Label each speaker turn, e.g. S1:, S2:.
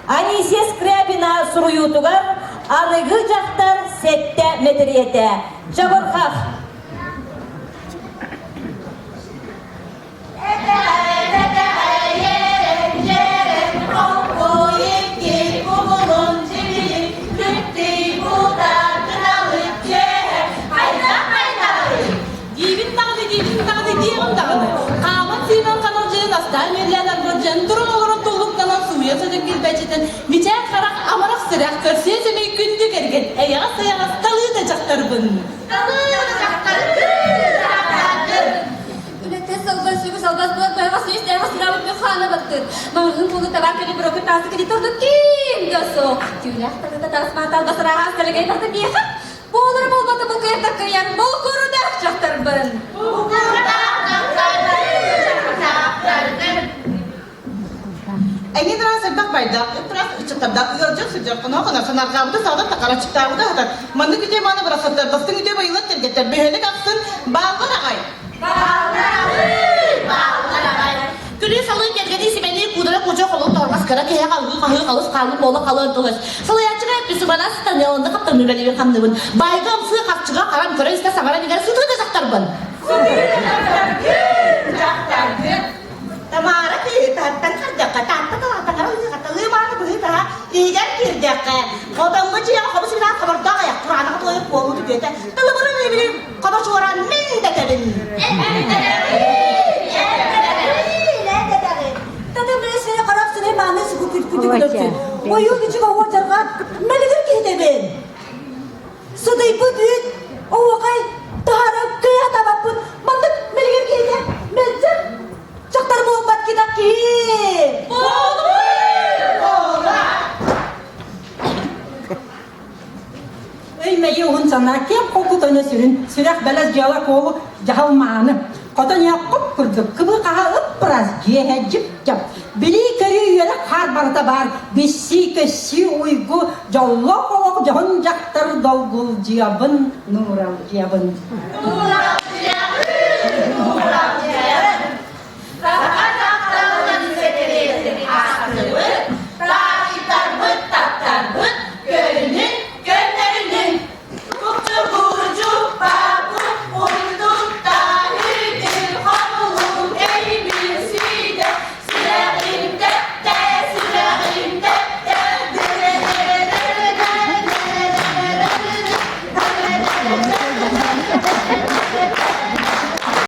S1: Анисия Скрябина суруйуутугар Аныгы дьахтар сэттэ мэтириэтэ. Чабырҕах.
S2: Диибин даҕаны, диибин даҕаны, диэҕим даҕаны. Хааман сиимэн ханалдьыйан, астаан үөллээн арбалдьыйан, туран олорон туллуктанан сууйа сытан килбэчитэн, мичээр харах амарах сүрэх, көрсүө сэмэй күндү кэргэн, эйэҕэс-сайаҕас талыы да дьахтарбын.
S3: Талыы да дьахтаргын!
S4: Үлэтэ сылбас үгүс албас буолар байҕас үстээх сыраабыт механа баттыр. Маҕаһыын буолу табаар кэлин бырокун таасы кэлит ордук ким да суох. Түүлээх таныта таас маата албас арааһа сэлэгэй барда биэхэ. Буолары буолбаты булкуйар таккыйар булкурудаах дьахтарбын.
S3: Булкурудаах дьахтаргын!
S2: Эҥин ыраас элбэх байдаах, ыраас ыччаттардаах ыалдьан сылдьар хоноохоно санаарҕаабыта саҕалар тахараччыктаабыта аһатар. Маннык үтүө мааны барахсаттар бастыҥ үтүө байылар кэргэттэр бөһүөлэк ахсын бааллар аҕай.
S3: Бааллар аҕай! Бааллар аҕай!
S2: Күлүү-салыы кэргэнии симэлии куудара куча холун торбас кыра киһи халыы хаһыы халыс хаалыы буола халыан тылыс. Салайааччыга эппи субанас таныалында хаптамыы үлэлиибин хамныбын. Баайга ымсыы харчыга харам көрө истэ саҥаран игэр сытыы да дьахтарбын.
S3: Сытыы да дьахтаргын! Дьахтаргын!
S5: Тамара кыыһыттан хардахха, таатта талаатаҥара ыһыахаталыы мааны быһыы-таһа иһигэр киирдэххэ, хотоҥҥо дьиэҕэ хобус илаах хобордоох айах кураанах туойук буолуу түгүөтэ тылыбырын илибирин хобо чуораан мин дэтэбин.
S1: Ойуу бичик оһуор дьарҕа мэлигир киһитэбин. Сытыйбыт үүт оһуохай таһара кыайа табаппыт маннык мэлигир киһитэ мэлдьэх дьахтар буолбат кида киһи.
S6: Өй-мэйи уһун санаа киэҥ холку төнө сүрүн, сүрэх бэлэс дьыала куолу дьаһал мааны. Хотон иһэ хоп курдук, кыбыы хаһа ып-ыраас, дьиэһэ дьип-дьап. Билии-көрүү үөрэх хаар барыта баар, биссии-көссүү уйгу, дьоллоох олох дьоһун дьахтар долгулдьуйабын, нууралдьыйабын.
S3: Нууралдьыйабын!